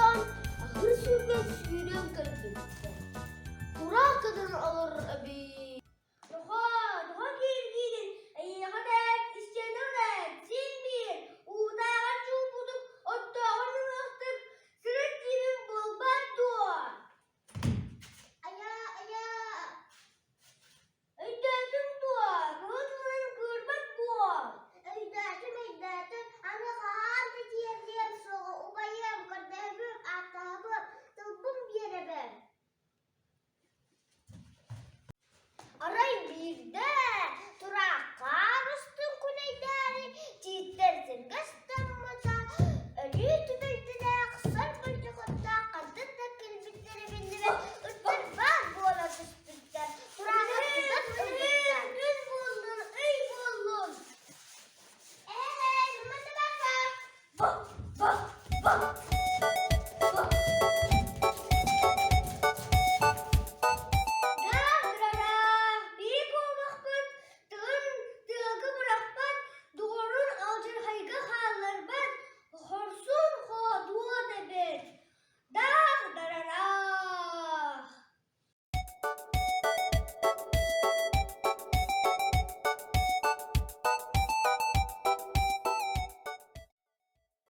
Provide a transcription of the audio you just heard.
баран, аһыы сиргэ сүүрэн кэлбиттэр. Тураах кытын олорор эбит. Нохоо, тоҕо кииргиигин, эйиэхэ да эт, истиэнэҕэ да эт, син биир, уутааҕар чуумпутук, оттооҕор нымыахтык, сырыт диибин буолбат дуо? Айаа, айаа, өйдөөтүҥ дуо, кыһыл тылынан кыырбат буол. Өйдөөтүм, өйдөөтүм, аны хаһан да тиэрдиэм суоҕа, убайыам, көрдөһөбүм, ааттаһабын, тылбын биэрэбин. Арай биирдэ тураахха устун күнэйдээри тииттэр сиргэ ыстаммыта, өлүү түбэлтэлээх сор болдьохоттоох хантан да кэлбиттэрэ биллибэт ыттар баар буола түспүттэр. Турааҕы тутан ылбыттар. Күн буоллун, ый буоллун. Ээ, ньыма табака. Бу, бу, бу.